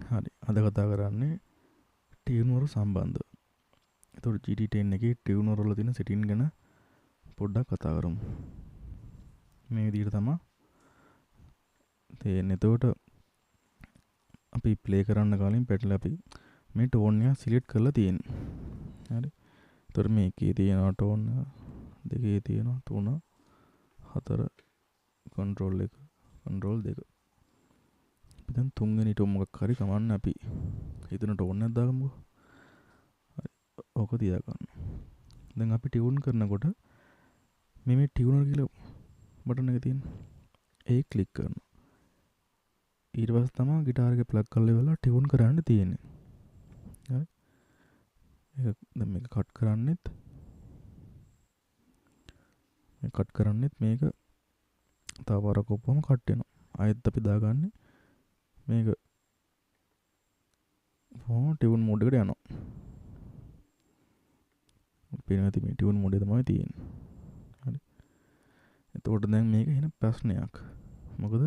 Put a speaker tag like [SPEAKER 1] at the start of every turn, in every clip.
[SPEAKER 1] හරි, අද කතා කරන්නේ ටියුනර් සම්බන්ධව. එතකොට GT10 එකේ ටියුනර් වල තියෙන සෙටින් ගැන පොඩ්ඩක් කතා කරමු. මේ විදිහට තමයි තියෙන්නේ. එතකොට අපි ප්ලේ කරන්න කලින් පැටල අපි මේ ටෝන් එක සිලෙක්ට් කරලා තියෙන්නේ. හරි. එතකොට මේකේ තියෙනවා ටෝන් එක, දෙකේ තියෙනවා 3, 4, කන්ට්‍රෝල් 1, කන්ට්‍රෝල් 2. අපි දැන් තුන්වෙනි ටෝන් මොකක් හරි කමන්නේ අපි හිතන ටෝන් එකක් දාගමුකෝ. හරි. ඕක තියාගන්න. දැන් අපි ටියුන් කරනකොට මේ ටියුනර් කියලා බටන් එක තියෙනවා. ඒක ක්ලික් කරනවා. ඊට පස්සේ තමයි ගිටාර් එක ප්ලග් කරලා ඉවරලා ටියුන් කරන්න තියෙන්නේ. හරි. ඒක දැන් මේක කට් කරන්නෙත් මේ කට් කරන්නෙත් මේක තව පාරක් ඔප්පුවම කට් වෙනවා. ආයෙත් අපි දාගන්නේ මේක කොහොම ටියුන් මෝඩ් එකට යනවා. පේනවා ඇති මේ ටියුන් මෝඩ් එක තමයි තියෙන්නේ. හරි. එතකොට දැන් මේක එන ප්‍රශ්නයක්. මොකද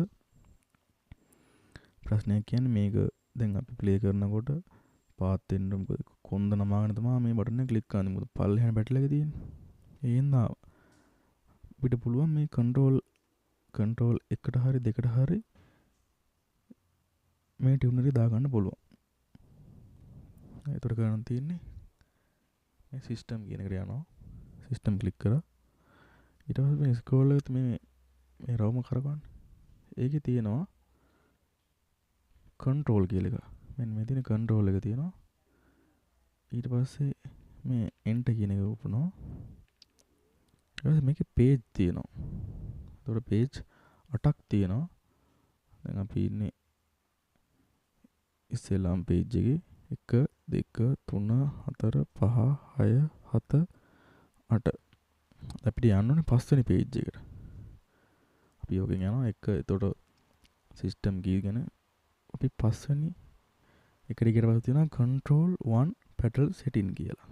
[SPEAKER 1] ප්‍රශ්නයක් කියන්නේ මේක දැන් අපි ප්ලේ කරනකොට පාත් වෙන්න මොකද කොන්ද නමාගෙන තමයි මේ බටන් එක ක්ලික් කරන්නේ. මොකද පල්ලෙහාට බැටල් එක තියෙන්නේ. ඒ හින්දා අපිට පුළුවන් මේ කන්ට්‍රෝල් එකට හරි දෙකට හරි මේ ටියුනර් එක දාගන්න පුළුවන්. එතකොට කරන්න තියෙන්නේ මේ සිස්ටම් කියන එකට යනවා. සිස්ටම් ක්ලික් කරා. ඊට පස්සේ මේ ස්ක්‍රෝල් එකත් මේ රවුම කරකවන්න. ඒකේ තියෙනවා කන්ට්‍රෝල් කියලා එක. මෙන්න මේ තියෙන කන්ට්‍රෝල් එක තියෙනවා. ඊට පස්සේ මේ එන්ටර් කියන එක ඔපනවා. ඊට පස්සේ මේකේ පේජ් තියෙනවා. එතකොට පේජ් 8ක් තියෙනවා. දැන් අපි ඉන්නේ ඉස්සෙල්ලාම පේජ් එකේ 1 2 3 4 5 6 7 8. අපිට යන්න ඕනේ පස්වෙනි පේජ් එකට. අපි ඔකෙන් යනවා 1. එතකොට සිස්ටම් කී ගැන අපි පස්වෙනි එකට ගියට පස්සේ තියෙනවා කන්ට්‍රෝල් 1 පැටල් සෙටින් කියලා.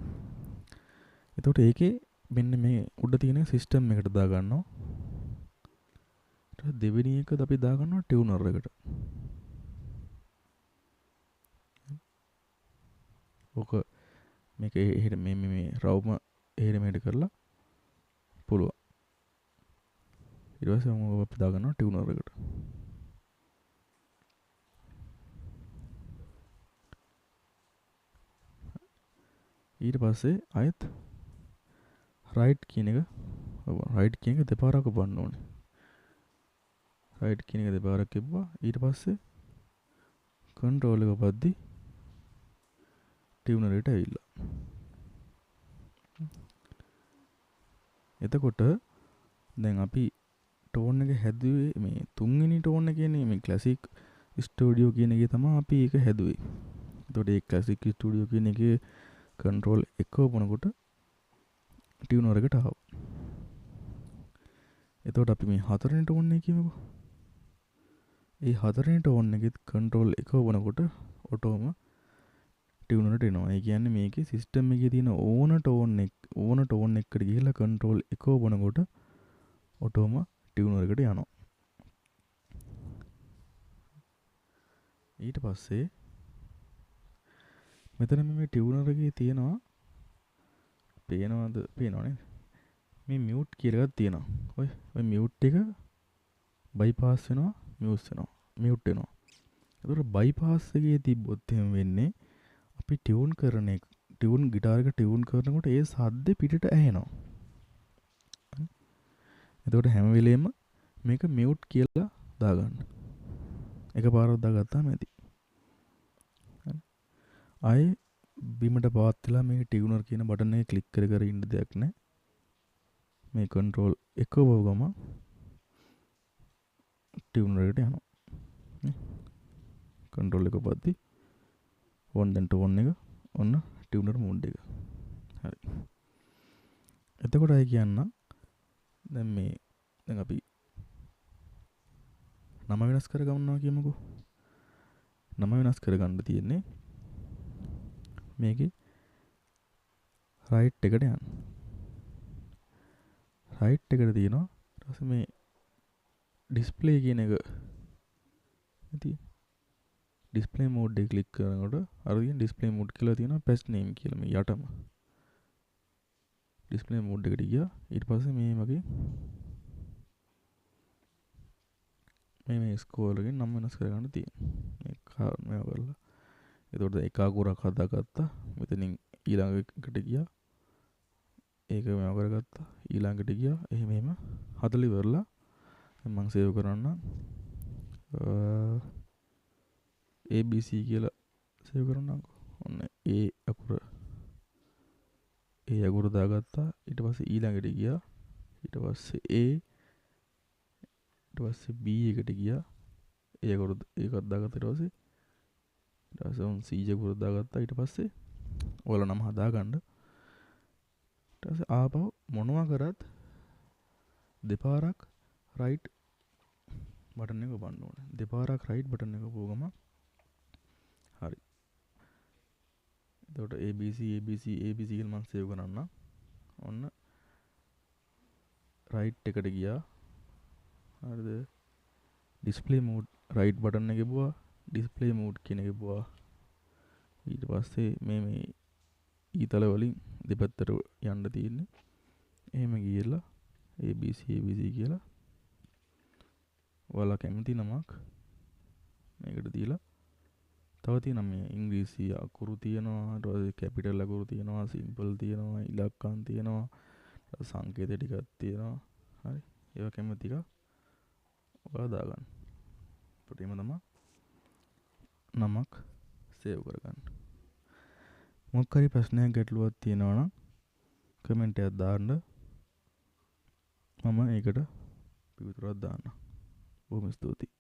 [SPEAKER 1] එතකොට ඒකේ මෙන්න මේ උඩ තියෙන සිස්ටම් එකට දාගන්නවා. ඊට පස්සේ දෙවෙනි එකද අපි දාගන්නවා ටියුනර් එකට. ඕක මේක එහෙට මේ රවුම එහෙට මෙහෙට කරලා පුළුවන්. ඊට පස්සේ මම ඔක අපි දාගන්නවා ටියුනර් එකට. ඊට පස්සේ ආයෙත් රයිට් කියන එක ඔව් රයිට් කියන එක දෙපාරක් ඔබන්න ඕනේ. රයිට් කියන එක දෙපාරක් එබ්බා. ඊට පස්සේ කන්ට්‍රෝල් එක ඔබද්දි ටියුනර් එකට ඇවිල්ලා. එතකොට දැන් අපි ටෝන් එක හැදුවේ මේ තුන්වෙනි ටෝන් එකේනේ මේ ක්ලාසික් ස්ටුඩියෝ කියන එකේ තමයි අපි ඒක හැදුවේ. එතකොට ඒ ක්ලාසික් ස්ටුඩියෝ කියන එකේ කන්ට්‍රෝල් එක ඔබනකොට ටියුනර් එකට ආවා. එතකොට අපි මේ හතරවෙනි ටෝන් එක කියමුකෝ. ඒ හතරවෙනි ටෝන් එකෙත් කන්ට්‍රෝල් එක ඔබනකොට ඔටෝම ටියුනර් එකට එනවා. ඒ කියන්නේ මේකේ සිස්ටම් එකේ තියෙන ඕන ටෝන් එකකට ගිහිල්ලා කන්ට්‍රෝල් එක ඔබනකොට ඔටෝම ටියුනර් එකට යනවා. ඊට පස්සේ මෙතන මේ ටියුනර් එකේ තියෙනවා පේනවද? පේනව නේද? මේ මියුට් කියලා එකක් තියෙනවා. ඔය මියුට් එක බයිපාස් වෙනවා, මියුට් වෙනවා, මියුට් වෙනවා. ඒතකොට බයිපාස් එකේ තිබ්බොත් එහෙම වෙන්නේ අපි ටියුන් කරන එක, ටියුන් ගිටාර් එක ටියුන් කරනකොට ඒ සද්දේ පිටට ඇහෙනවා. හරි. එතකොට හැම වෙලේම මේක මියුට් කියලා දාගන්න. එකපාරක් දාගත්තාම ඇති. හරි. ආයේ බිමට පාත් වෙලා මේ ටියුනර් කියන බටන් එක ක්ලික් කර කර ඉන්න දෙයක් නෑ. මේ කන්ට්‍රෝල් එක ඔබව ගම ටියුනර් එකට යනවා. නේ? කන්ට්‍රෝල් එක ඔබද්දි ඕන් දැන් ටෝන් එක ඔන්න ටියුනර් මෝඩ් එක. හරි. එතකොට අය කියන්න දැන් මේ දැන් අපි නම වෙනස් කරගන්නවා කියමුකෝ. නම වෙනස් කරගන්න තියෙන්නේ මේකේ රයිට් එකට යන්න. රයිට් එකට තියෙනවා ඊට පස්සේ මේ ඩිස්ප්ලේ කියන එක ඉතින් ඩිස්ප්ලේ මෝඩ් එක ක්ලික් කරනකොට අර තියෙන ඩිස්ප්ලේ මෝඩ් කියලා තියෙනවා පැච් නේම් කියලා මේ යටම. ඩිස්ප්ලේ මෝඩ් එකට ගියා. ඊට පස්සේ මේ වගේ මේ ස්කෝර් එකෙන් නම් වෙනස් කරගන්න තියෙනවා. මේ මේවා කරලා. එතකොට දැන් එක අකුරක් හදාගත්තා. මෙතනින් ඊළඟ එකට ගියා. ඒක මේවා කරගත්තා. ඊළඟට ගියා. එහෙම එහෙම හදලා ඉවරලා දැන් මං සේව් කරන්න. ABC කියලා සේව් කරන්නම්කෝ. ඔන්න A අකුර A අකුර දාගත්තා. ඊට පස්සේ ඊළඟට ගියා. ඊට පස්සේ A ඊට පස්සේ B එකට ගියා. A අකුර ඒකත් දාගත්තා. ඊට පස්සේ ඔන්න C අකුර දාගත්තා. ඊට පස්සේ ඔයාලා නම හදාගන්න. ඊට පස්සේ ආපහු මොනවා කරත් දෙපාරක් රයිට් බටන් එක ඔබන්න ඕනේ. දෙපාරක් රයිට් බටන් එක ඔබුව ගමන් හරි. එතකොට A B C A B C A B C කියලා මං සේව් කරන්න. ඔන්න රයිට් එකට ගියා. හරිද? ඩිස්ප්ලේ මෝඩ් රයිට් බටන් එක එබුවා. ඩිස්ප්ලේ මෝඩ් කියන එක එබුවා. ඊට පස්සේ මේ ඊතල වලින් දෙපැත්තට යන්න තියෙන්නේ. එහෙම ගිහලා A B C A B C කියලා ඔයාලා කැමති නමක් මේකට දීලා තව තියෙනවා මේ ඉංග්‍රීසි අකුරු තියෙනවා, ඊට පස්සේ කැපිටල් අකුරු තියෙනවා, සිම්පල් තියෙනවා, ඉලක්කම් තියෙනවා, සංකේත ටිකක් තියෙනවා. හරි. ඒවා කැමති ටික ඔයාලා දාගන්න. එතකොට එහෙම තමයි නමක් සේව් කරගන්න. මොකක් හරි ප්‍රශ්නයක් ගැටලුවක් තියෙනවා නම් කමෙන්ට් එකක් දාන්න. මම ඒකට පිළිතුරක් දාන්නම්. බොහොම ස්තුතියි.